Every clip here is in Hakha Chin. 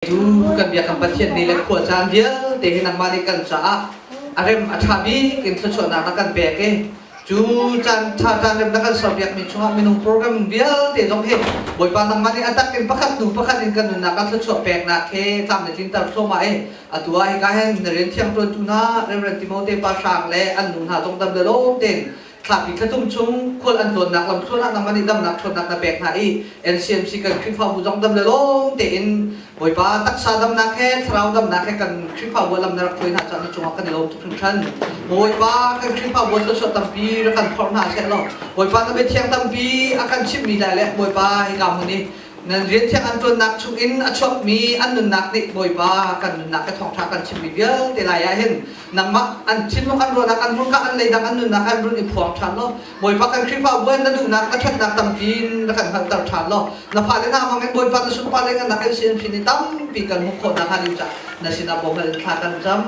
Tu kan biakam Pathian ni le khua caan vialte hi nangmah nih kan caah a rem a ṭha bik in thluachuahnak na kan pek i cu caan ṭha caan rem na kan serpiakmi chungah minung program vialte zong hi Bawipa nangmah nih a tak in pakhat hnu pakhat in kan nunnak ah thluachuah peknak he tlam na tlinter thluahmah i atu ah hika hin na rian thiang ṭuantu hna Reverend Timote Pa Hrang le an nu hna zong dam le lawm tein Thlapi thlathum chung khual an tlawnnak lamthluan ah nangmah nih damnak ṭhawnnak na pek hna i NCMC kan Khrihfabu zong dam le lawm tein Bawipa taksa damnak he thlarau damnak he kan Khrihfabu lam na rak hruai hna caah na cungah kan i lawm tuk hringhran. Bawipa kan Khrihfabu thluachuah tampi rak kan phorh hna seh law Bawipa na biathiang tampi a kan chimhmi lai le Bawipa hika hmun i nan rian thiang an ṭuannak chungin a chuakmi an nunnak nih Bawipa kan nunnak he thawngṭha kan chimmi vialte lai ah hin nangmah an thinlung an ruahnak an hmurka an leidang an nunnak an run i phuang ṭhan law Bawipa kan Khrihfabu in na duhnak na ṭhatnak tampi in na kan hngalhter ṭhan law na fale hna hmang in Bawipa na sunpar le ngannak kan sin thin i tampi kan hmuh khawh nakhnga ding caah na sinah bawmhal in thla kan cam.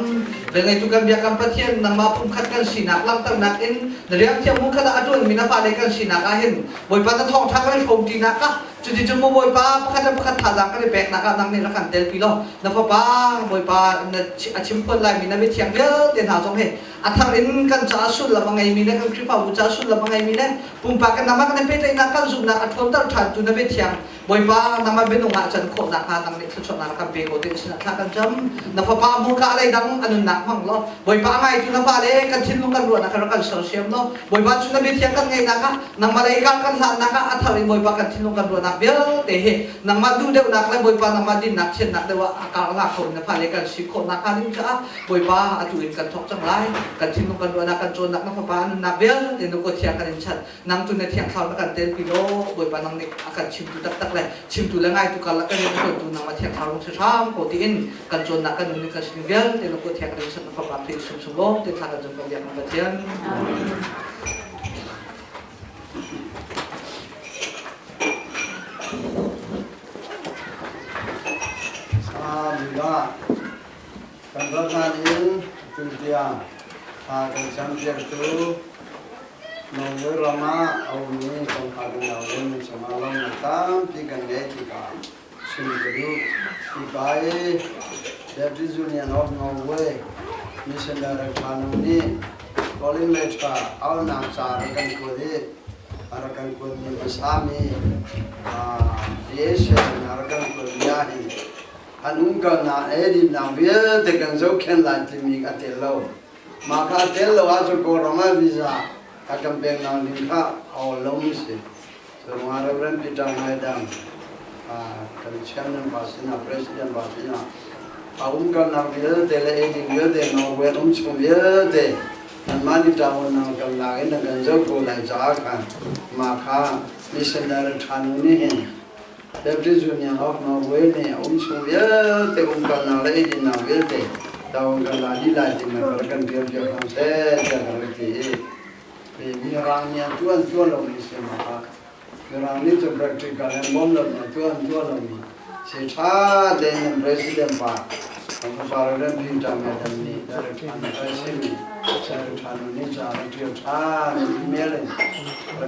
Velngeitu kan biakam Pathian nangmah pumkhat kan sinak langhternak in na rian thiang hmunkhat ah a ṭuanmi na fale kan sinak ah hin Bawipa na thawngṭha kan i hrawmṭinak ah Cuticun maw Bawipa pakhat le pakhat thazaang kan i peknak ah nang nih rak kan telpi law na fapa Bawipa na a chimphuan laimi na mithiang vialte hna zong hi a thar in kan caah sullam a ngeimi le kan Khrihfabu caah sullam a ngeimi le pumpak in nangmah kan i pehtlaihnak kan zumhnak a ṭhawnter ṭhantu na biathiang Bawipa nangmah minung ah can khawh nakhnga nang nih thluachuahnak rak kan pe ko ti sinah thla kan cam. Na fapa hmurka a leidang a nunnak hmang law Bawipa a ngaitu na fale kan thinlung kan ruahnak rak kan sersiam law Bawipa cu na biathiang kan ngeihnak ah nangmah lei kar kan hlannak ah a thar in Bawipa kan thinlung kan ruahnak vialte hi nangmah duh deuhnak le Bawipa nangmah dinnak thiannak deuh ah a kar la kho in na fale kan si khawh nakhnga ding caah Bawipa atu in kan thawk cang lai. Kan thinlung kan ruahnak kan cawnnak na fapa a nunnak vialte na kut thiang kan in chanh. Nang tu na thiang thlarau na kan telpi law Bawipa nang nih a kan chimtu taktak le chimtu le ngaitu karlak kan rian ṭuantu nangmah thiang thlarau rung si hram ko tiin kan cawnnak kan nun kan sining vialte na kut thiang kan in chanh na fapa Khrih sung sung lawm te thla kan zum kan biak kan Pathian. Amen. Kan rat in tutiang thla kan campiaktu Norway ram ah a ummi kan fale naule nan cungah lawmhnak tampi kan ngei tikah chim ka duh. Hika i Baptist Union of Norway Mission Director nu nih calling letter auhnak ca rak kan kuat i a rak kan kuatmi hmasami reaction a rak kan kuatmi ahhin an umkalnak le dinnak vialte kan zohkhenh lai timi a tel lo. Mah kha a tel lo ahcun Kawlram ah visa a kan peknak ding kha a awl lomi si. Cu Reverend Peter Ngaidang kan chairman pa sinah president pa sinah a umkalnak vialte le eiding vialte Norway um chung vialte nanmah nih ṭavuannak kan lak in nan kan zoh ko lai caah khan mah kha missionary ṭha nu nih hin Baptist Union of Norway nih a um chung vialte umkalnak le eidinnak vialte taung kan la dih lai timi ka rak kan rial piak hna seh tiah ka rak ti i Mirang nih an tuan tuan lomi si ma kha Mirang nih cun practical an bawm lo nih tuan tuan lomi si ṭha tein nan president pa kan fapa Reverend Peter Madam nih director ṭha simi director nu nih ca rak ṭial ṭhan email in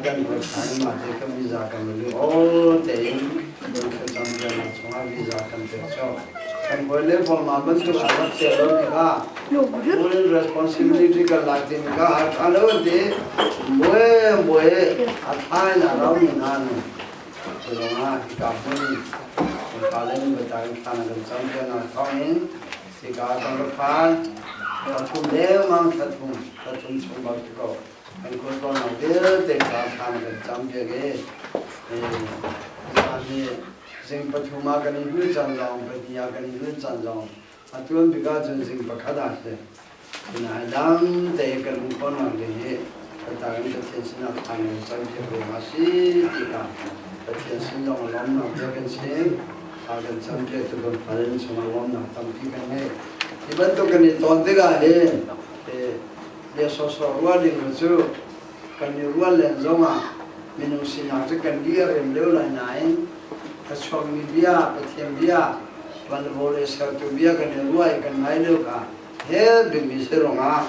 Kan ruat ma te kan visa kan lu all tein kan thlacam bianak chungah visa kan pek cawk. Kan hawi le ma bantuk a rak tel lo mi kha full responsibility kan lak ding kha a tha lo ti mue mue a thlai na rau mi hna nu culongah hika hmun ka len batang thla na kan cam piana thawngin hika kan ra phan thum lengmang thla thum thla thum chung bak ko Kan khualtlawnnak vialte kha thla na kan campiak i zan hi zing pathum ah kan i hngilh caan zong pahnih ah kan i hngilh caan zong a tuan bik ahcun zing pakhat ah si. Sinai dam te kan um khawhnak ding hi biatak in Pathian sinah thla na kan campiak ruang ah si ti kha Pathian sin zong a lawmnak bia kan chim. Thla kan campiak tu kan fale chungah lawmnak tampi kan ngei. Hi bantuk kan i tawn tikah hin Bia sawsawh ruah ding cu kan i rual len zongah minung sinak cu kan dir rem lio lai nain a chuakmi bia Pathian bia van le vawlei sertu bia kan i ruah i kan ngai lio kha hel bikmi si ruangah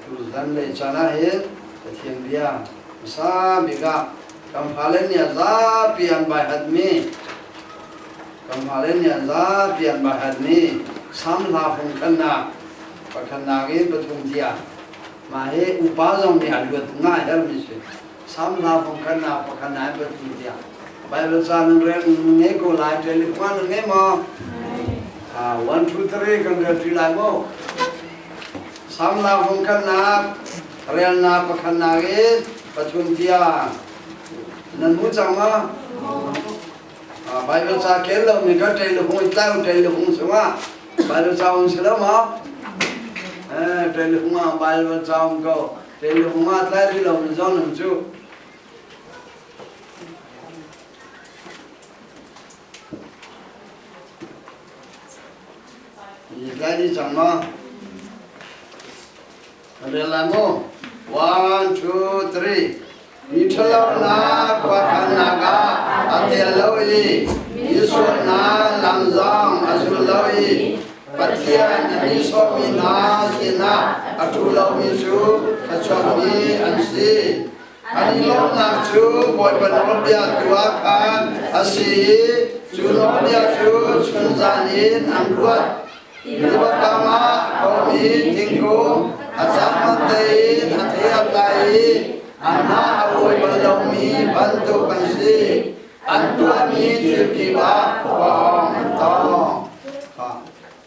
tuzan lei caan ah hin Pathian bia hmasa bik ah kan fale nih a zapi an baihatmi. fale nih an zapi an bahat mi Sam hla fung khannak pakhatnak in pathum tiang mah hi upa zong nih an luat ngai hermi si. Sam hla fung khannak pakhatnak in pathum tiang Bible ca nan rel ngei ko lai telephone nan ngei maw? 1 2 3 kan rel ṭi lai maw? Sam hla fung khannak relnak pakhatnak in pathum tiang nan hmu cang maw? Baibal ca kel lo mi ka ṭei tlau ṭei hung chungah Baibal ca um si lo maw? Eh, ṭei hung ah Baibal ca um ko. Ṭei hung ah tlai rih lo mi zong nan cu. Tlai dih cang maw? Rel lai mu. One, two, three. Mi ṭhalonak khuakhannak ah a tel lo i mi sualnak lam zong a zul lo i Pathian a nihsawhmi hna sinah a ṭhu lomi cu thluachuakmi an si. An i lawmhnak cu Bawipa nawlbia tu ah khan a si i cu nawlbia cu chunzan in an ruat. Tiva kam ah a khomi thingkung a cangman tein a thei a tlai i a hnah a uai bal lomi bantuk an si. An tuahmi thil kip ah khuahawng an tong.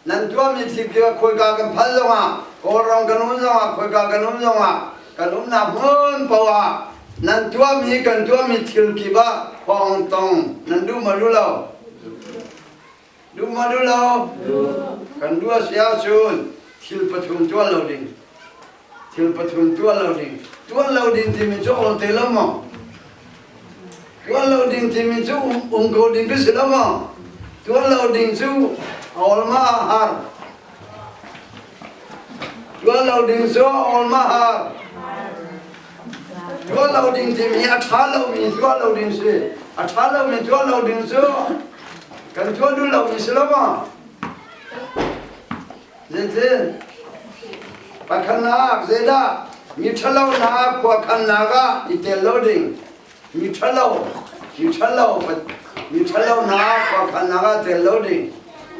Nan tuahmi thil kip ah khawika kan phal zongah, Kawlram kan um zongah, khawika kan um zongah, kan umnak hmun paoh ah nan tuahmi kan tuahmi thil kip ah khuahawng tong nan duh ma duh lo? Duh ma duh lo? Kan duh a si ahcun thil pathum tuah lo ding. Thil pathum tuah lo ding. Tuah lo ding timi cu awl te lo maw? Tuah lo ding timi cu um ko ding ka si lo maw? Tuah lo ding cu awl ma a har. Tuah lo ding cu awl ma har. Tuah lo ding timi a ṭha lomi tuah lo ding si. A ṭha lomi tuah lo ding cu kan tuah duh lomi si lo maw? Zeitin? Pakhatnak zeidah? Mi ṭhalonak khuakhannak ah i tel lo ding. Mi ṭhalo, mi ṭhalo, mi ṭhalonak khuakhannak ah tel lo ding.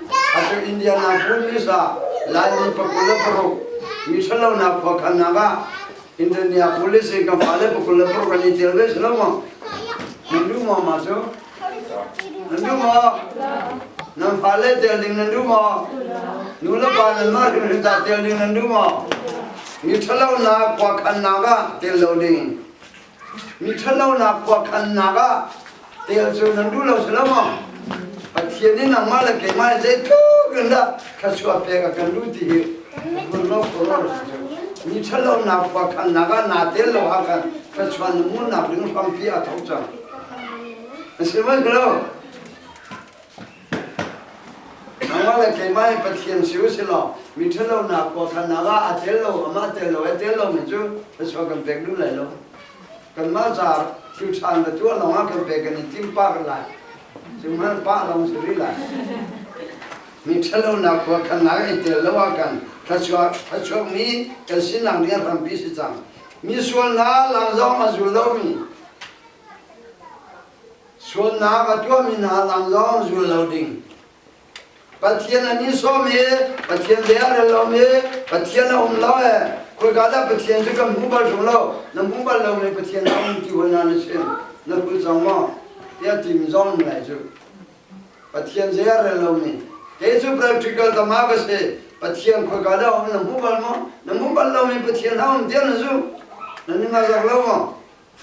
Atu Indianapolis ah Laimi 26 mi ṭhalonak khuakhannak ah Indianapolis in kan fale 26 kan i tel ve si lo maw? Nan duh maw mah cu? Nan duh maw? Nan fale tel ding nan duh maw? Nu le pa nan mah hrimhrim ta tel ding nan duh maw? Mi ṭhalonak khuakhannak ah tel lo ding. Mi ṭhalonak khuakhannak ah tel cu nan duh lo si lo maw? Pathian nih nangmah le keimah zeitluk in dah thluachuah pek a kan duh ti hi mi ṭhalonak khuakhannak ah naa tel lo ah khan thluachuah na hmuhnak ding hrampi a tho cang. Na si maw si lo? Nangmah le keimah hi Pathian si u si law mi ṭhalonak khuakhannak ah a tel lo amah tel lo a tel lomi cu thluachuah kan pek duh lai lo. Kanmah ca thil ṭha na tuah lawngah kan pek kan i tim pah lai. Cuhmanh pah lawng si rih lai. Mi ṭhalonak khuakhannak i tel lo ah kan thluachuah thluachuakmi kan sinak ding a hrampi si cang. Mi sualnak lam zong a zul lomi Sualnak a tuahmi hna lam zong zul lo ding. Pathian an i sawm i Pathian bia a rel lomi Pathian a um lo e khoika dah Pathian cu kan hmu bal ṭung lo na hmu bal lomi Pathian a um ti hoi na na chim na hul cang maw tiah timi zong um lai cu Pathian zei a rel lomi kei cu practical tama ka si Pathian khoika dah um na hmu bal maw na hmu bal lomi Pathian a um tiah na zumh na ning a zak lo maw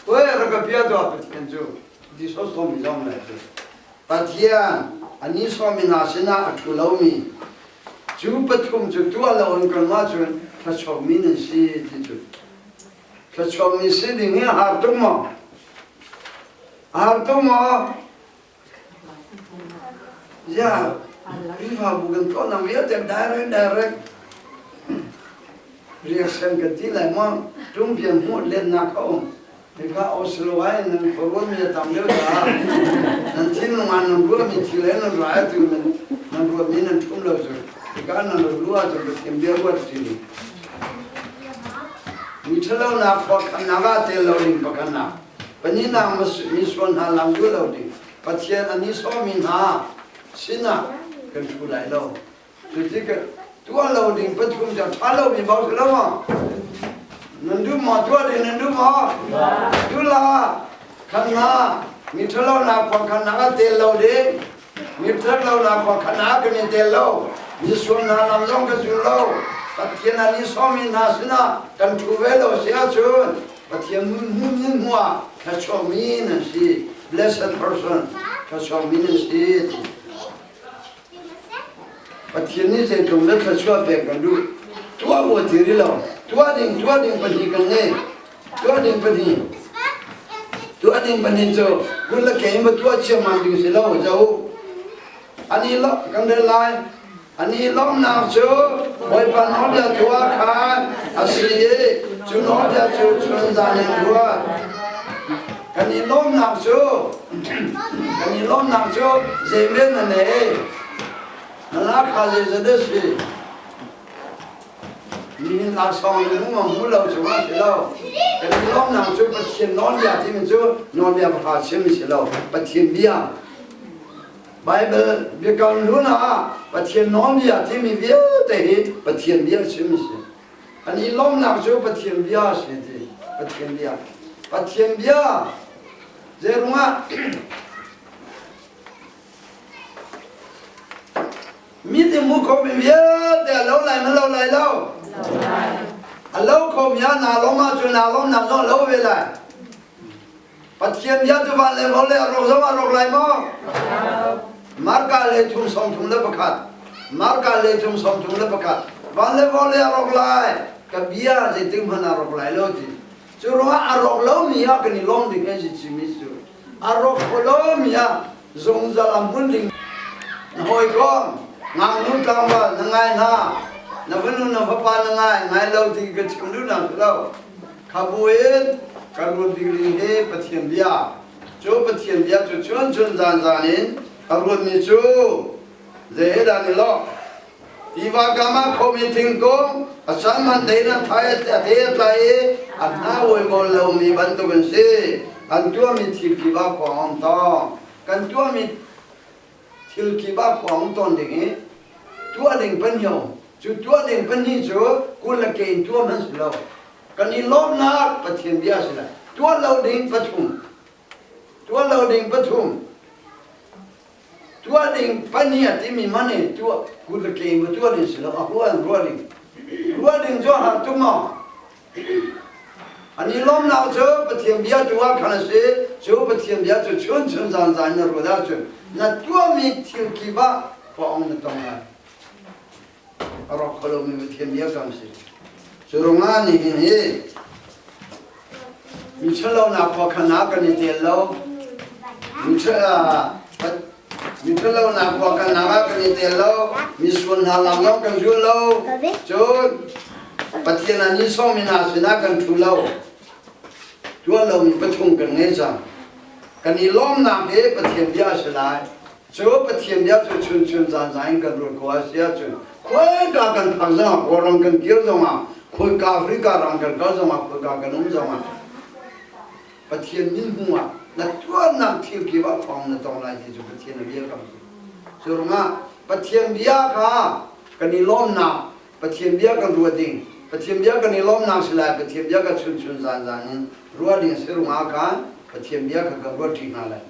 Koi rak ka bia tuah Pathian cu ti sawsawmi zong le cu Pathian a ni sawmi hna sinah a ṭhu lomi cu pathum cu tuah lo in kanmah cun thluachuakmi nan si ti cu thluachuakmi si ding hi a har tuk maw a har tuk maw Ya, Khrihfabu kan tuahnak vialte direct direct reaction kan ti lai maw ṭungpian hmuh lennak a um hika Oslo ah nan khuaruatmi a tam deuh caah nan thinlung ah nan ruahmi thil he nan rai atu nan nan ruahmi nan ṭhum lo cu hika nan rak luh ahcun Pathian bia ruat si mi ṭhalonak khuakhannak ah tel lo ding pakhatnak Pahnihnak misual hna lam duh lo ding. Pathian a nihsawhmi hna. Sinah kan ṭhu lai lo. Cuti ka tuah lo ding pathum cu a ṭha lomi bau si lo maw? Nan duh maw? Tuah ding nan duh maw? Duh la. Khan na mi ṭhalo nak khua khan nak ah tel lo ding. Mi ṭhalo nak khua khan ah kan i tel lo. Mi sual hna lam zong kan zul lo. Pathian an i sawmi hna sinah kan ṭhu ve lo si ahcun Pathian nun nun hmuh ah thluachuakmi nan si. Blessed person thluachuakmi nan si. Pathian nih zeitluk na thluachuah pek kan duh. Tuah u ti rih lo. Tuah ding tuah ding pahnih kan ngei. Tuah ding pahnih. Tuah ding pahnih cu kun le ke in va tuah chiangmang ding si lo zo. Ani lo kan rel lai. Ani lawmnak cu Bawipa nawlbia tuah khan a si i cu nawlbia cu chun zan in ruat. Kan i lawmnak cu kan i lawmnak cu zeimen na nei? Na lakha zeizat a si? Nihin laksawng in hmu hmu lo cu a si lo. Kan i lawmnak cu Pathian nawlbia timi cu nawlbia pakhat chim si lo. Pathian bia. Bible biakam hlun ah Pathian nawlbia timi vialte hi Pathian bia chim a si. An i lawmnak cu Pathian bia a si ti. Pathian bia. Pathian bia zeirungah mi ti mu kho mi vialte a lo lai ma lo lai lo? A lo kho mi ah naa lawm ahcun naa lawmnak zong a lo ve lai. Pathian bia cu van le vawlei le a rawk zong a rawk lai maw? Marka le thum 31. Marka le thum 31. Van le vawlei a rawk lai. Ka bia zeitik hmanh a rawk lai lo ti. Cu ruangah a rawk lomi ah kan i lawm ding kan si chimi cu. A rawk kho lomi ah zungzal a hmun ding. Na hawikom, ngaknu tlangval na ngai hna. Na fanu na fapa na ngai, ngai lo ti ka chim duhnak si lo. Kha buin kan ruat bik ding hi Pathian bia. Cu Pathian bia cu chun chun zan zan in ka ruatmi cu zei he dah ni lo. Tiva kam ah khomi thingkung a san man tein a thai a the a tlai i a hna uaimol lomi bantuk an si. An tuahmi thil kip ah khua um tawng. Kan tuahmi thil kip ah khua um tawn ding i tuah ding pahnih cu tuah ding pahnih cu kul le ke in tuah hmanh si lo. Kan i lawmhnak Pathian bia si lai. Tuah lo ding pathum. Tuah lo ding pathum. Tuah ding pahnih a timi man i tuah kul le ke in va tuah ding si lo. A huan ruah ding. Ruah ding cu a har tuk maw? An i lawmnak cu Pathian bia tu ah khan a si. Cu Pathian bia cu chun chun zan zan na ruat ahcun na tuahmi thil kip ah khua ong na tong lai. A rawk kho lomi Pathian bia kan si. Cu ruangah nihin hi mi ṭhalonak khua khan ah kan i tel lo. Mi ṭhalonak khua kan ah kan i tel lo. Mi sual hna lam zong kan zul lo. Cun Pathian ah nihsawhmi hna sinah kan ṭhu lo. Tuah lomi pathum kan ngei cang. Kan i lawmnak hi Pathian bia a si lai. Cu Pathian bia cu chun chun zan zan in kan ruat ko a si ahcun khoika kan phak zongah Kawlram kan kir zongah khoika Africa ram kan kal zongah khoika kan um zongah Pathian min hmu ah na tuahnak thil kip ah thawng na tong lai ti cu Pathian a bia kam si. Cu ruangah Pathian bia kha kan i lawmnak Pathian bia kan ruat ding Pathian bia kan i lawmnak si lai Pathian bia ka chun chun zan zan in ruah ding si ruangah khan Pathian bia kha kan ruat ṭi hna lai.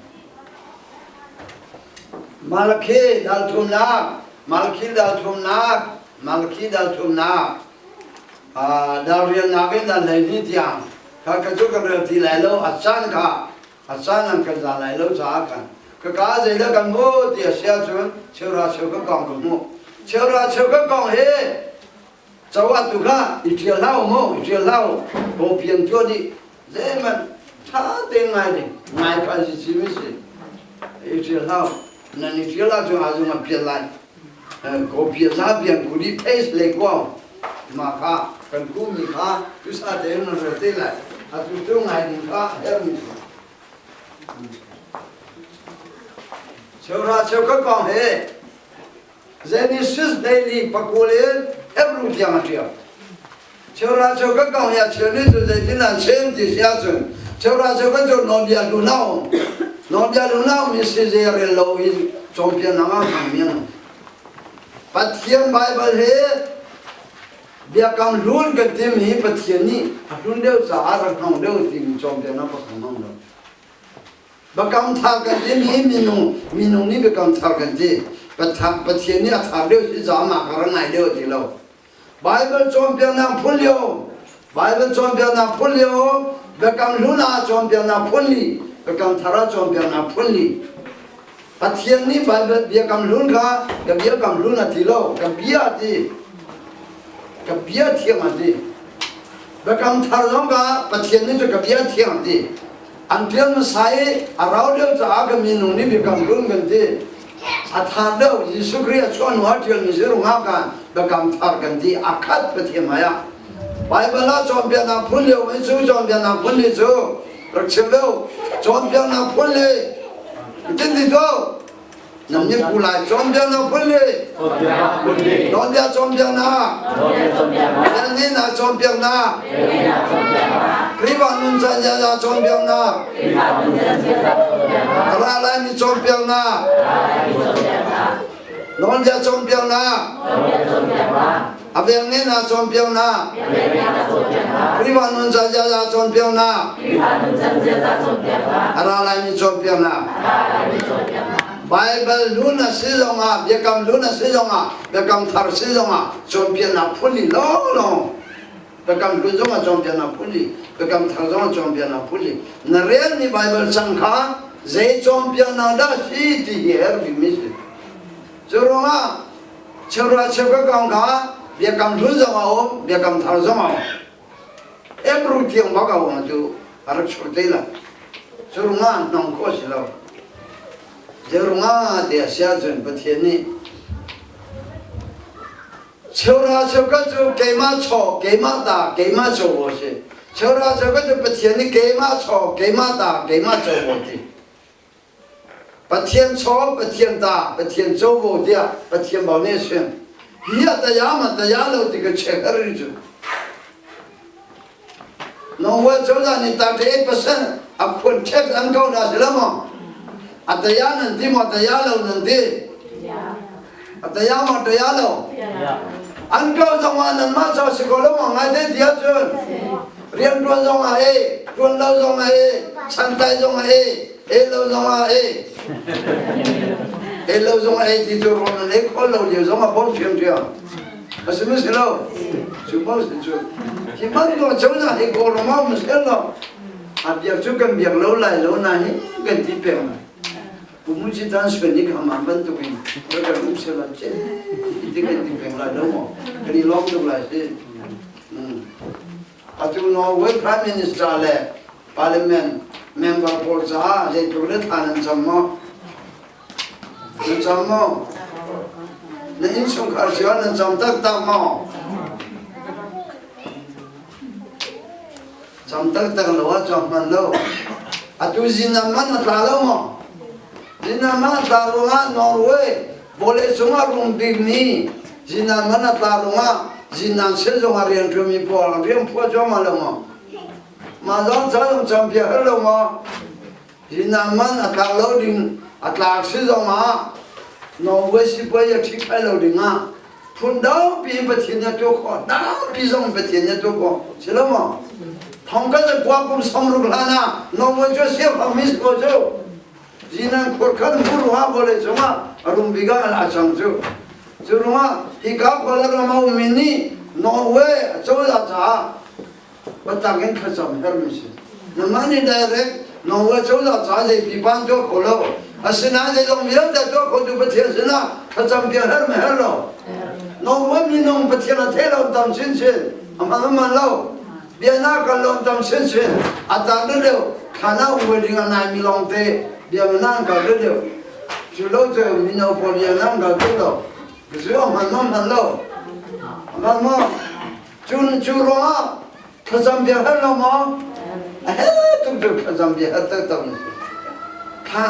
Malakhi dal thumnak Malakhi dal thumnak Malakhi dal thumnak dal riannak in dal 12 tiang kha ka cu kan rel ti lai lo a caan kha a caan an kan za lai lo caah khan ka ka zeidah kan hmu ti a si ahcun cheuhra cheu ka kong ka hmuh cheuhra cheu ka kong hi cho atu kha i ṭhial hlah u mu i ṭhial hlah u kawpian tuah dih zeihmanh ṭha tein ngai ding ngai kha si si mi si i ṭhial hlah u nan i ṭhial ahcun a zung a pial lai kawpian za pian ku dih paste le kuau mah kha kan kuhmi kha tusa tein nan rel te lai atu cu ngai ding kha herhmi si cheuhra cheukhat kong he Genesis daily pakul in Hebrew tiang a ṭial. Cheuhra cheukhat kong hi a cheu nih cun zeitin an chim ti si ahcun cheuhra cheukhat cu nawlbia hlun a um. Nawlbia hlun a um i si zei rel lo in. Cawnpiaknak ah hmangmi an um. Pathian Baibal hi Biakam Hlun kan timi Pathian nih a hlun deuh caah rak hmang deuh timi cawnpiaknak pakhat hmang lo. Biakam Thar kan timi minung minung nih Biakam Thar kan ti. Pathian nih a thar deuh si caah mah kha rak ngai deuh ti lo. Baibal cawnpiaknak phun lio Baibal cawnpiaknak phun lio Biakam Hlun ah cawnpiaknak phun li Biakam Thar ah cawnpiaknak phun li Pathian nih Baibal Biakam Hlun kha ka Biakam Hlun a ti lo ka bia a ti ka bia thiang a ti Biakam Thar zong kha Pathian nih cu ka bia thiang a ti an ṭial hmasa i a rau deuh caah ka minung nih Biakam Hlun kan ti a thar deuh Jesuh Khrih a chuah hnu ah ṭialmi si rungah khan Biakam Thar kan ti a khat Pathian hmai ah Baibal ah cawnpiaknak phun lio mi cu cawnpiaknak phun li cu rak chim deuh cawnpiaknak phun li tin ti ko nam nih pu lai cawnpiaknak phun li nawlbia cawnpiaknak velngeihnak cawnpiaknak Khrihfa nuncan ziaza cawnpiaknak a ra laimi cawnpiaknak nawlbia cawnpiaknak a velngeihnak cawnpiaknak Khrihfa nuncan ziaza cawnpiaknak a ra laimi cawnpiaknak Baibal hlun a si zongah biakam hlun a si zongah biakam thar si zongah cawnpiaknak phun li lawnglawng Biakam hlun zong ah cawnpiaknak phun li, Biakam thar zong ah cawnpiaknak phun li. Na relmi Baibal cang kha zei cawnpiaknak dah si ti hi a herh bikmi si. Cu ruangah cheuhra cheukhat kong kha Biakam hlun zong a um, Biakam thar zong a um. Hebrew tiang bak a um cu a rak chuak te lai. Cu ruangah hnong khawh si lo. Zei ruangah ti a si ahcun Pathian nih Cheuhra cheukhat cu keimah chaw, keimah ta, keimah covo a si. Cheuhra cheukhat cu Pathian nih keimah chaw, keimah ta, keimah covo ti. Pathian chaw, Pathian ta, Pathian covo tiah Pathian bau nih a chim. Hi a taya ma taya lo ti ka check har ri cu. Norway cozah nih 38% a khuan tax an ko na si lo maw? A taya nan ti maw taya lo nan ti? A taya maw taya lo? An ko zong ah nanmah ca si ko lo maw ngai te ti ahcun rian tuan zong ah e tuan lo zong ah e santlai zong ah e e lo zong ah e e lo zong ah e ti cu rawl nan ei kho lo lio zong ah bawm ṭhiamṭhiam A si maw si lo? Cu maw si cu. Hi bantuk cozah hi Kawlram ah um seh law a biak cu kan biak lo lai lo na hi kan ti peng lai. Pu Ci Tan Suen nih kha bantuk in rak kan um seh law ce ti kan ti peng lai lo maw? Kan i lawm tuk lai si. Atu Norway Prime Minister le Parliament member pawl caah zeitluk le thla nan cam maw? Nan cam maw? Na innchungkhar cio nan cam taktak maw? Cam taktak lo ah cam hman lo. Atu zinam man a tla lo maw? Zinam man a tla ruangah Norway vawleicung ah rum bikmi zinam man a tla ruangah zinam sehzung ah rian ṭuanmi pawl rian phuah cuahmah lo maw? Mah zong ca zong campiak har lo maw? Hi man a tlak lo ding a tlak si zongah Norway sipuai a ṭhik ai lo dingah phun daupi in Pathian nih a tuah khawh daupi zong Pathian nih a tuah khawh si lo maw thong kan le kua kum 60 hlan ah Norway cu siafang mi si ko cu zinan khur khan hmu ruangah vawlei cungah a rum bik ah a cang cu cu ruangah hika khua ram a ummi nih Norway a cozah caah Biatak in thlacam hermi si. Nangmah nih direct Norway cozah ca zei pipa an tuah kho lo. Asinain zeizong vialte tuah khotu Pathian sinah thlacam piak her ma her lo. Norway minung Pathian a thei lo tam chinchin. A hman a hman lo. Bia na kal lo tam chinchin. A tak deuh thlan ah um ding a nai mi lawng te bia na an kal deuh. Cu lo cu mino pawl bia na an kal tuk lo. Cu a hman ma hman lo. A hman maw? Cun cu ruangah thlacam bia har lo maw? A he tuk cu thlacam bia har taktak na si. Thla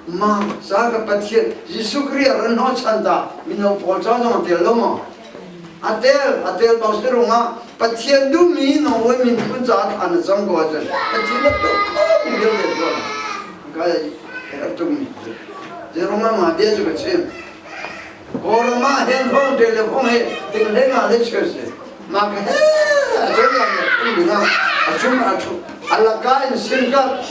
ma sa ka Pathian Jesuh Khrih a ran hnawhchan ta mino pawl ca zong a tel lo maw? A tel, a tel bang si ruangah Pathian duhmi Norway miphun caah thla na cam ko ahcun Pathian a tuk kho mi vialte tuah. Ka herh tukmi cu. Jerome ma bia cu ka chim. Kawlram ah hin phone telephone hi ting hlei nga le cheu si. Ma ka he a chung lang le phun ding ah a chung a thu a laka in sim card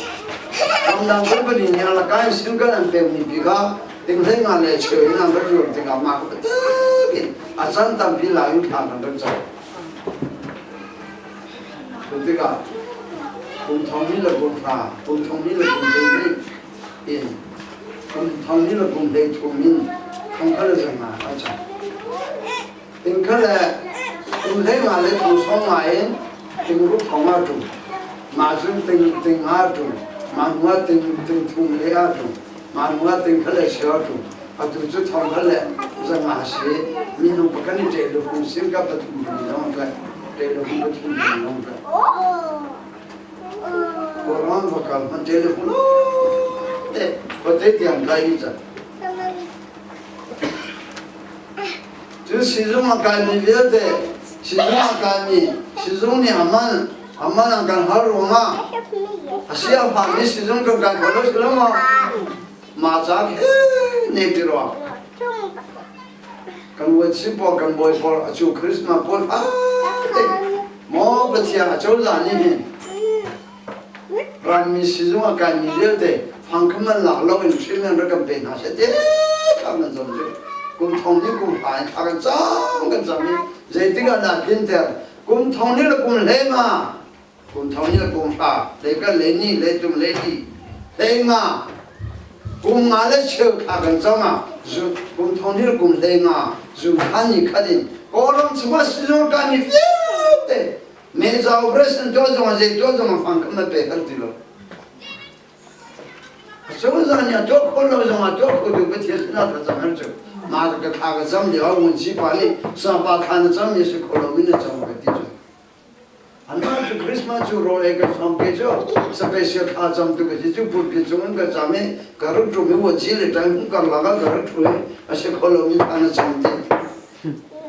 ramdang company nih a laka in sim card an pek mi pi kha ting hlei nga le cheu in an rak zuar tikah mah ka tak in a chan tampi la in thla kan rak cam. Cu tikah kum thong ni le kum hra kum thong ni le kum hlei in kum thong ni le kum hlei thum in thong kha le zanga a cang. Ting kha le ting hlei nga le thong sawm nga in ting ruk thong a ṭum. Mah cun ting ting a ṭum. Mah hnu ah ting ting thum le a ṭum. Mah hnu ah ting kha le cheu a ṭum. Atu cu thong kha le zanga si. Minung pakhat nih ṭeh lu hung sim ka pathum ni zong ṭuai. Ṭeh lu hung pathum ni zong ṭuai. Kawlram va kal hmanh telephone te khuate tiang kai ni cang. Cu sizung a kaimi vialte sizung a kaimi sizung nih aman aman an kan hal ruangah a si a fami sizung kan kai kho lo si lo maw? Mah ca khi ne ti rua. Kan vuansi pawl kan bawi pawl a cu Christmas pawl fate maw Pathian a cozah nih hin rammi sizung a kaimi vialte fangkham an lak lo in hrim an rak kan pe hna seh te kha kan zom cu kum thong ni kum hra in thla kan cam kan cam i zeitik ah dah tlinter kum thong ni le kum hlei nga kum thong ni le kum hra le kan le ni le tum le li hlei nga kum nga le cheu thla kan cam ah zu kum thong ni le kum hlei nga zu khan ni khat in kawlram chungah sizung kan ni vialte meza operation tuah zong ah zei tuah zong ah fang khan pe har ti lo Cozah nih a tuah khawh lo zongah tuah kho tu Pathian sinah thlacam har cu mah ka thla ka cam lio ah ngun pa nih sapa thla na cam mi si kho lo in na cam ka ti cu Anmah cu Christmas cu rawl ei kan sawm ke cu special thla cam tu ka si cu pulpit cung in ka cam i ka rak ṭum i vuanci le ṭang hung karlak ah ka rak ṭhu i a si kho lomi thla na cam ti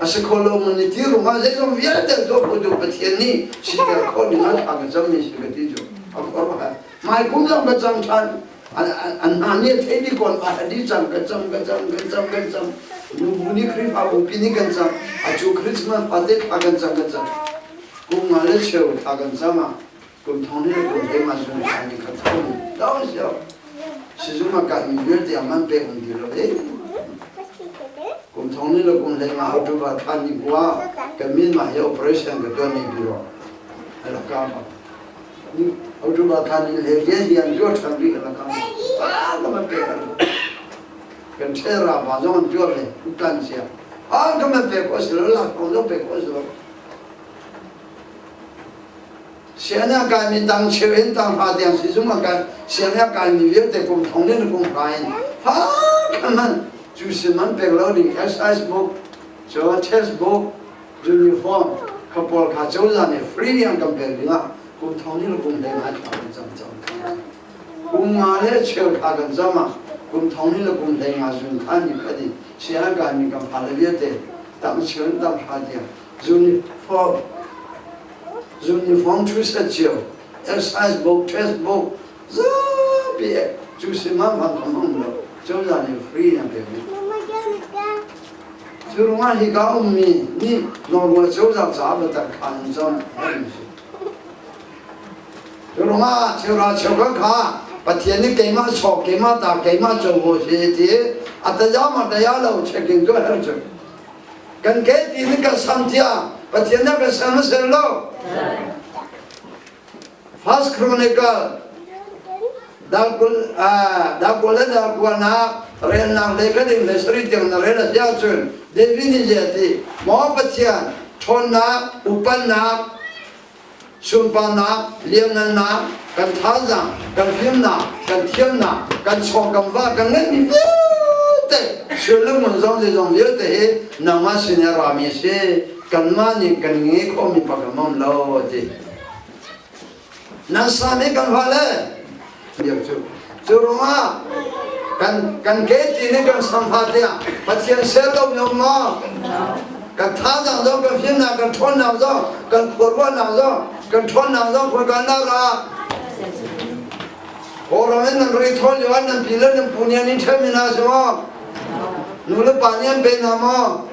a si kho lo mun ni ti ruangah zeizong vialte tuah kho tu Pathian nih siter khawh ning ah thla ka cam mi si ka ti cu a khuaruahhar hmai kum zong ka cam ṭhan an hna nih a thei dih kon a di cang ka cam ka cam kan cam kan cam nubu nih Khrihfabu pi nih kan cam a cu Christmas fate thla kan cam kan cam kum nga le cheu thla kan cam ah kum thong ni le kum hlei ma zung thla ni kha thong dau sio sizung ah kai mi vialte ah man pek um ti lo e kum thong ni le kum hlei ma October thla ni kua kan min ma hi operation ka tuan ni biro alaka ba October thla ni le rian hi an tuar ṭhan rih alaka ba ka man pek kan ṭhel ra ba zong an tuar le utan sia a ka man pek ko si lo lak ko zong pek ko si lo Sianginn a kaimi tang cheu in tang hra tiang sizung a kai sianginn a kaimi vialte kum thong in kum hra in ha khan man cu sin man pek lo ding exercise book cun textbook uniform kha pawl kha cozah nih free an kan pek ding ah kum thong in kum hlei ngai thla kan cam cang kum nga le cheu thla kan cam ah kum thong in kum hlei nga zun khan ni khat in sianginn kaimi kan fale vialte tang cheu in tang hra tiang uniform uniform thu set cio exercise book test book zapi cu si ma ma kham hong lo cozah nih free na pek mi cu ruangah hi ka um mi nih Norway cozah caah biatak khan zong si cu ruangah cheuhra cheukhat kha Pathian nih keimah sawk keimah ta keimah covo si ti a taya ma taya lo checking tu her cu Kan ke ti nih kan sam tiah Pathian nih kan sam a ser lo. First Chronicle dal kul dal kul le dal kuanak relnak le ka ding le sari tiang na rel a si ahcun David nih zei a ti maw Pathian ṭhawnnak upannak sunparnak lianngannak kan thazaang kan fimnak kan thiamnak kan chawng kan va kan ngeihmi vialte sual le ngun zong zeizong vialte hi nangmah sin i a rami a si kanmah nih kan nge khawhmi pakhat um lo a ti nan sami kan fale biak cu cu ruangah kan kan ke ti nih kan samfa tiah Pathian ser lo mi um maw kan thazaang zong kan fimnak kan ṭhawnnak zong kan khuaruahnak zong kan ṭhawnnak zong khuakan nak ah. Kawlram in nan rak i thawl lio ah nan pi le nan pu nih an in ṭhenmi hna si maw? Nu le pa nih an pe hna maw?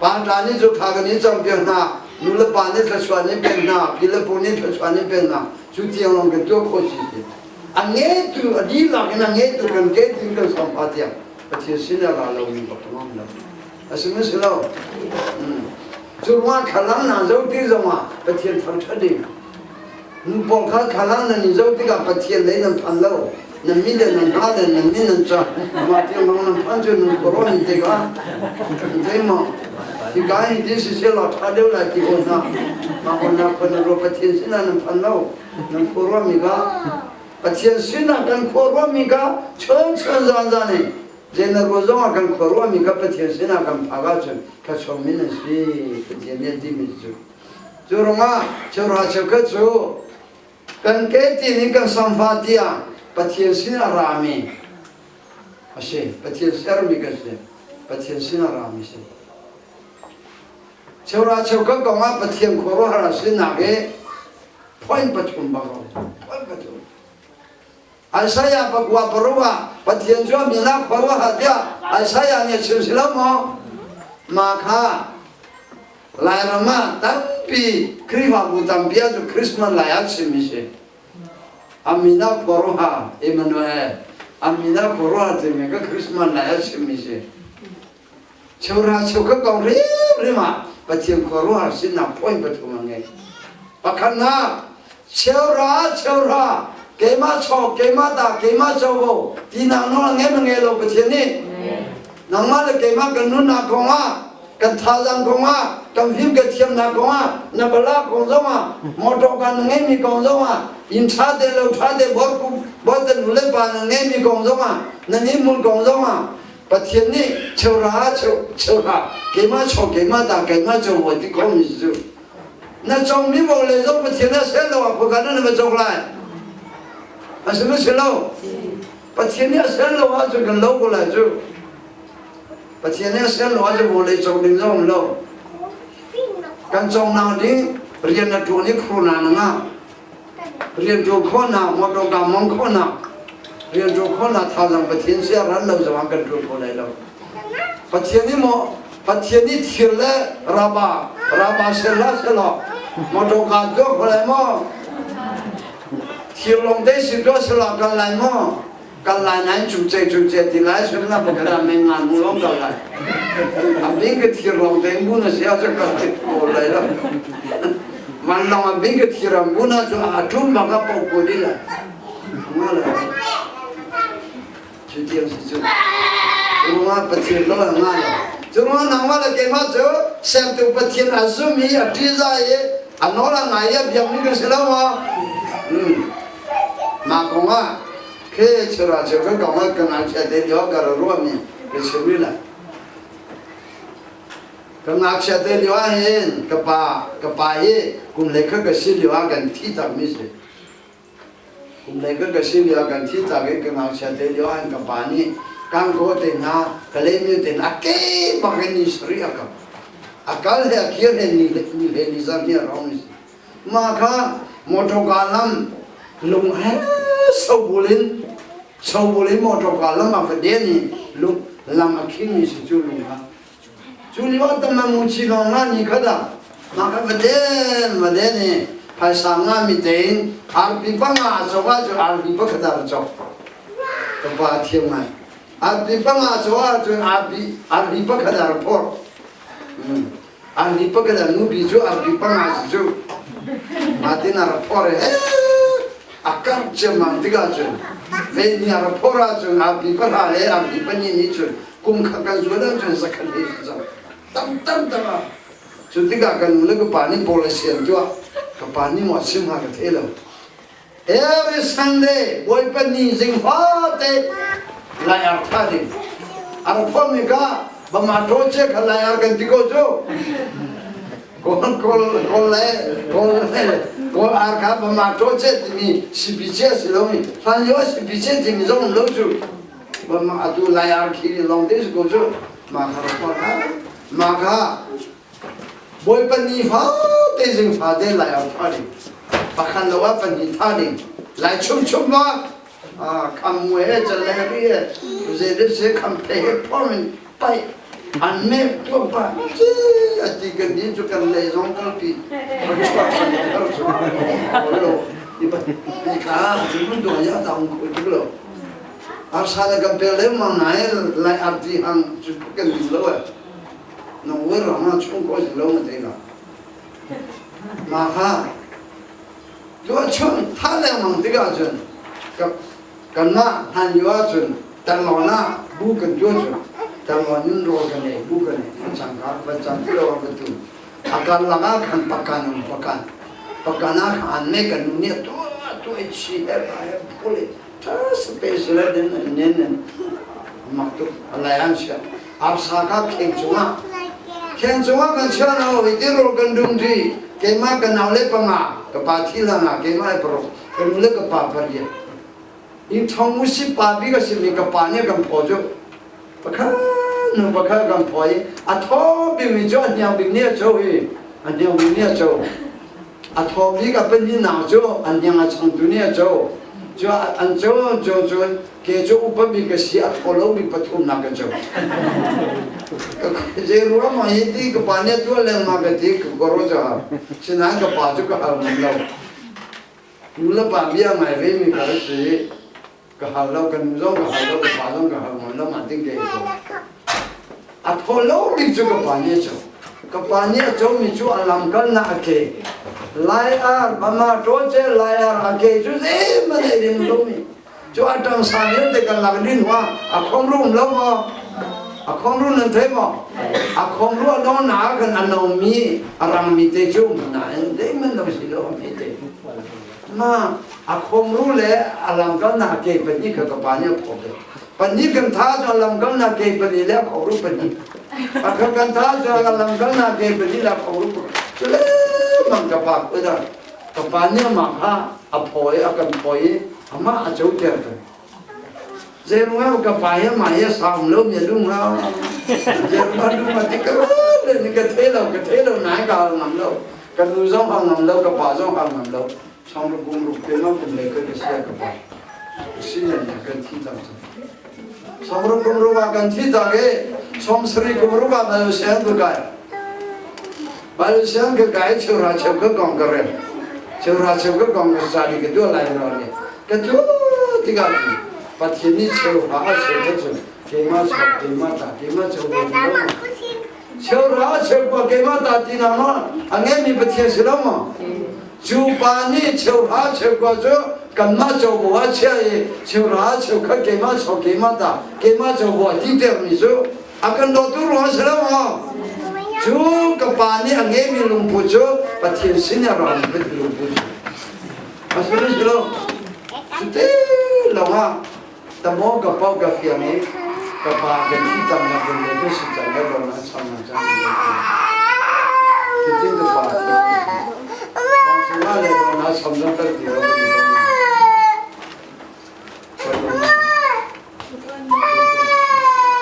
Pa ṭa nih cu thla kan in campiak hna, nu le pa nih thluachuah an in pek hna, pi le pu nih thluachuah an in pek hna. Cu tiang lawng kan tuah khawh si si. A ngeitu a dihlak in a ngeitu kan ke tin kan sawm pa tiang Pathian sin ah ra lomi bak kan um lo. A si maw si lo? Cu ruangah thlalang na zoh ti zongah Pathian thangṭhat ding. Nu pawl kha thlalang nan i zoh tikah Pathian lei nan phan lo. Nan mi le nan hna le nan min nan ca mah tiang lawng nan phan cu nan khuaruah ning tikah zei maw hika hi tin siseh law ṭha deuh lai ti ko hna. Mah hon na khon na ruah Pathian sinah nan phan lo. Nan khuaruah mi kha Pathian sinah kan khuaruah mi kha chun chun zan zan in zei na ruah zongah kan khuaruah mi kha Pathian sinah kan phak ahcun thluachuak min an si Pathian nih a timi cu. Cu ruangah cheuhra cheukhat cu kan ke tin in kan samfa tiah Pathian sinah rami a si. Pathian sermi kan si. Pathian sinah rami si. Cheuhra cheukhat kongah Pathian khuaruahhar a sinak hi point pathum bak a um. Point pathum. Isaiah pakua paruk ah Pathian cu a min ah khuaruahhar tiah Isaiah nih a chim si lo maw? Mah kha Lairam ah tampi Khrihfabu tampi ah cu Christmas lai ah chimmi si. A min ah khuaruahhar Emmanuel. A min ah khuaruahhar timi ka Christmas lai ah chimmi si. Cheuhra cheukhat kong hrimhrim ah Pathian khuaruahhar sinak point pathum a ngei. Pakhatnak, cheuhra cheuhra keimah chaw keimah ta keimah covo tinak nawl a ngei ma ngei lo Pathian nih. Nangmah le keimah kan nunnak kong ah kan thazaang kong ah kan fim kan thiamnak kong ah na bala kong zong ah motor kan ngeimi kong zong ah inn ṭha te lo ṭha te bor bor te nu le pa na ngeimi kong zong ah na nih kong zong ah Pathian nih cheuhra cheuhra keimah chaw keimah ta keimah chaw hawi ti ko mi cu na cong mi bo le zong Pathian a sel lo ah phukan na va cawk lai a si ma si lo Pathian nih a sel lo ahcun kan lo ko lai cu Pathian nih a sel lo ahcun vawlei cawk ding zong lo kan cong nak ding rian na ṭuan i khurna na ngah Rianṭuan khawhnak, mawṭawka mong khawhnak, rianṭuan khawhnak thazaang Pathian sia ral lo zongah kan ṭuan kho lai lo. Pathian nih maw Pathian nih thir le raba raba ser hlah selaw mawṭawka tuah kho lai maw? Thir lawng te si tuah selaw kal lai maw? Kal lai nain cu ce ti lai sim na pakhat ah meng ngan mu lawng kal lai. A bing ka thir lawng te bu na sia cu kal ti ko lai lo. Man lawng a bing ka thir am bu na cu a tum bang a po ko di lai. Nga lai. Cu tiang si cu. Cu Pathian lo nga lo. Cu ruang nangmah le keimah cu sertu Pathian a zum i a ṭihzah i a nawl a ngai i a biakmi kan si lo maw? Mah kong ah Khe chura cheu kan kong ah ka ngakchia te lio ka ra ruahmi ka chim rih lai. Ka ngakchia te lio ah hin ka pa ka pa hi kum hlei khat ka si lio ah kan thi takmi si. Kum hlei khat ka si lio ah kan thi tak i ka ngakchia te lio ah hin ka pa nih kangkaw te hna Kalaymyo te hna a ke bak in ni sarih a kap. A kal he a kir he ni ni hlei ni zar ni a rong si. Mah kha mawṭawka lam lung he sobul in sobul in mawṭawka lam a va den i lung lam a khingmi si cu lung kha. Cu lio ah tam muci lawng nga ni khat ah mah kha va den va den i phaisa ngami tein arpi panga a cawk ahcun arpi pakhat ah va cawk. Ka pa a thiam ngai. Arpi panga a cawk ahcun arpi arpi pakhat ah ra phorh. Arpi pakhat a nupi cu arpi panga si cu matin a ra phor i a karh ciammam tikah cun ve ni a ra phor ahcun arpi pahra le arpi pahnih nih cun kum khat kan zuan ahcun zakhat hlei si cang tam tam tam ah cu tikah kan nu le ka pa nih policy an tuah ka pa nih maw a chim hnga ka thei lo Every Sunday Bawipa ni zing fate lai ar tha ding. Ar phom ni ka bama to che kha lai ar kan ti ko cu. Kawl kawl kawl le kawl le kawl ar kha bama to che timi sipi che si lo mi hlan lio sipi che timi zong lo cu. Bama atu lai ar khi long te si ko cu. Ma kha ro ha ma kha Bawipa ni fate zing fate lai au tha ding. Pakhat lo ah pahnih tha ding. Lai chumchum ma. Kham mui he cal le ri he zei se kham phe he phom in pai an me tu pa chi ati kan ni chu kan le zong kal pi chuak kan kal chu lo i ba ni ka chu mun do ya da ung ko tu lo arsa la kan pe le mang nai lai arti hang chu kan ni lo e nong we ro ma chung ko lo ma te na ma kha Tuahchun tha lengmang tikah cun kanmah hlan lio ahcun tanlawn ah bu kan tuah cun tanlawn in rawl kan ei bu kan ei facang kha facang ti lo ah va tu a karlak ah khan pakan um pakan pakan ah khan an me kan nu nih a tuah tuah i chi he ra he phul i tha special den nen nen mak tuk alai an sia arsa kha kheng cungah kheng cungah kan chia lo hi ti rawl kan dum ti keimah ka nau le panga ka pa thi lang ah keimah le paruk ka nu le ka pa pariat in thong usi pa bi ka simi ka pa nih kan phaw cu pakhat nu pakhat kan phaw i a thaw bimi cu a hniang bik nih a cho hi a hniang bik nih a cho a thaw bik a pahnih nau cu a hniang a changtu nih a cho cu an cho cho cun ke cu upa bik ka si a thaw lomi pathumnak ka co zei ruang ma hi ti ka pa nih tuah lengmang ka ti ka koro cu hal sinain ka pa cu ka hal ngam lo nu le pa bia ngai ve mi ka si ka hal lo kan nu zong ka hal lo ka pa zong ka hal ngam lo ma ding ke ko a thaw lo bik cu ka pa nih a co ka pa nih a co mi cu a lamkal na a ke lai ar mama ṭawn ce lai ar a ke cu zeihmanh ei ding lo mi Cu a ṭang sang vialte kan lak din hua a khong rum lo maw? A khong ru nan thei maw? A khong ru a dong na kan a no mi a rang mi te cu nain zeihmanh lo si lo mi te. Ma a khong ru le a lamkal na ke pahnih kha ka pa nih a phawk ve. Pahnih kan tha cu a lamkal na ke pahnih le a khong ru pahnih. A kha kan tha cu a lamkal na ke pahnih le a khong ru pahnih. Cu le mang ka pa ko dah. Ka pa nih amah kha a phaw i a kan phaw i amah a coter ve. Zeiruang ka pa hi amah hi a saum lo mi a lung ha. Zeiruang lung a ti ka le ni ka thei lo ka thei lo nai ka hal ngam lo. Ka nu zong hal ngam lo ka pa zong hal ngam lo. Song ru kum ruk te ma kum le ka ka sia ka pa. Si nan ya kan thi cang cang. Song ru kum ru kan thi cang e song sri kum ru ba ma siang tu kai. Bal siang ka kai cheuhra cheu ka kong ka rem cheuhra cheu ka kong ka sa di ka tuah lai ro ni ka tu tikah cun Pathian nih cheuhra a cheu ka cun keimah cheu keimah ta keimah cheu ko ti lo cheuhra a cheu ko keimah ta ti na ma a ngeimi Pathian si lo ma cu pa nih cheuhra cheu ko cu kanmah covo a chia i cheuhra cheu kha keimah cheu keimah ta keimah covo a ti termi cu a kan dawtu ruang si lo maw? Cu ka pa nih a ngeimi lungput cu Pathian sin a rami lungput cu a si si lo. Cuti lawngah tamaw ka pau ka fiang i ka pa kan thi tamnak kan le ka si cang ka dawr na cham na cang cutin ka pa Bang chungah le dawr na cham zong kan ti lo kan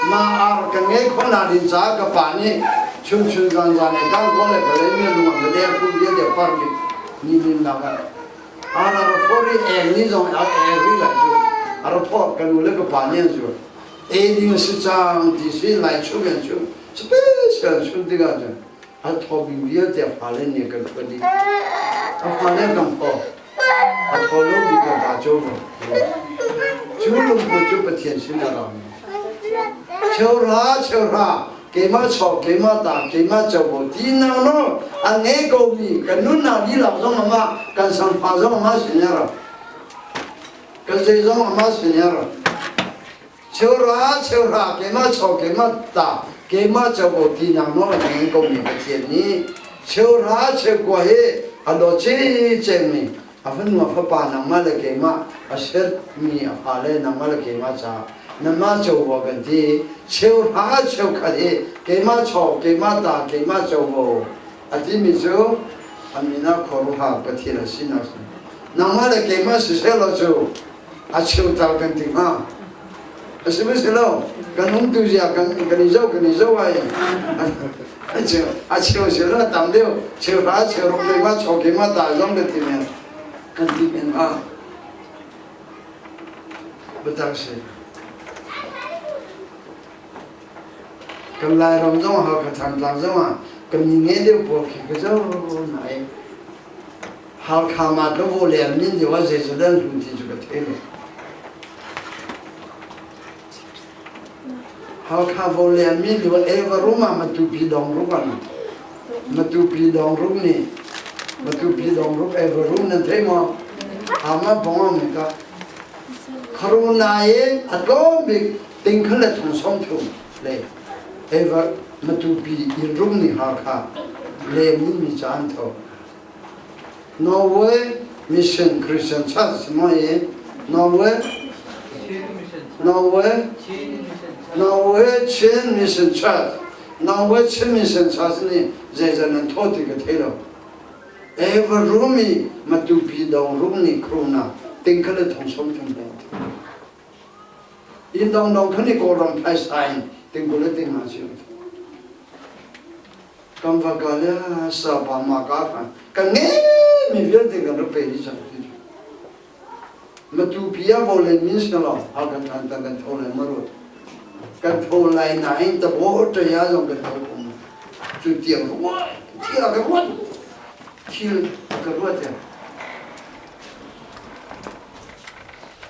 Mah ar kan ngei khawh na ding caah ka pa nih chunchun zanzan le kangkaw le kalay mi lung le deng pu bia de par ni ni nin nak ah ar ar phor i eng ni zong a eng ri lai cu ar phor kan u le ka pa nih an cu e ding si cang ti si lai chu men chu special chun tikah cun a thawmi vialte fale nih kan phuan dih a fale kan phaw A thaw lomi kan pa cu cu lungput cu Pathian sin a rami. Cheuhra cheuhra keimah chaw keimah ta keimah covo ti nang no a ngei ko mi kan nunnak dihlak zong amah kan sangfa zong amah sin a ra kan zei zong amah sin a ra Cheuhra cheuhra keimah chaw keimah ta keimah covo tinak nawl a ngei komi Pathian nih cheuhra cheukua hi a dawt cingcengmi a fanu a fapa nangmah le keimah a sermi a fale nangmah le keimah caah nanmah covo kan ti cheuhra cheukhat hi keimah chaw keimah ta keimah covo a timi cu a min ah khuaruahhar Pathian a sinak si nangmah le keimah siseh law cu a cheutal kan ti hnga a si si lo kan umtu zia kan kan i zoh kan i zoh ai a cheu a cheu si lo tam deuh cheu hra cheu ruk keimah chaw keimah ta zong kan ti men kan ti men hnga. Biatak si. Kan Lairam zong Halkha Thantlang zong ah kan ni nge deuh pawl khi ka zo nai. Halkha ma ka vo lem nin deuh ah zeizadan hlun ti cu ka thei lo. Halkha vo lem mi deuh Eva rum ah Matupi dong ruk an Matupi dong ruk nih Matupi dong ruk Eva rum nan thei maw? Ama bongong ni ka Corona in a tlawm bik ting kha le thong 30 le Eva Matupi in rum nih Halkha lem in mi ca an tho. Norway Mission Christian Church mo i Norway Norway Norway Chin Mission Church Norway Chin Mission Church nih zeizat nan thaw ti ka thei lo. Eva rum i Matupi dong rum nih kruna ting kha le thong 30 le Inn dongdong khan i Kawlram phaisa in tingkul le tinga cio. Kan va ka le sapa ma ka khan kan nge mi vialte kan rak pe dih cang ti cu. Matupi ah vawlei min si lo hal kan than tan kan tho lai maru. Kan tho lai nain tabo ṭaya zong kan tho khom. Cu tiang ruat thil a ka ruat thil a ka ruat ya.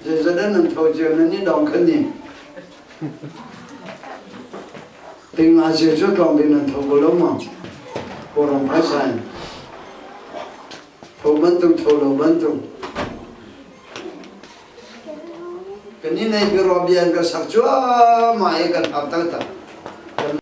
Zeizat nan tho cio nan i dong khan ni. Ting a cio cu tlawng ding nan tho ko lo maw? Kawlram phaisa in. Tho bantuk tho lo bantuk. Kan i nei biro bian kan sak cuahmah i kan har taktak.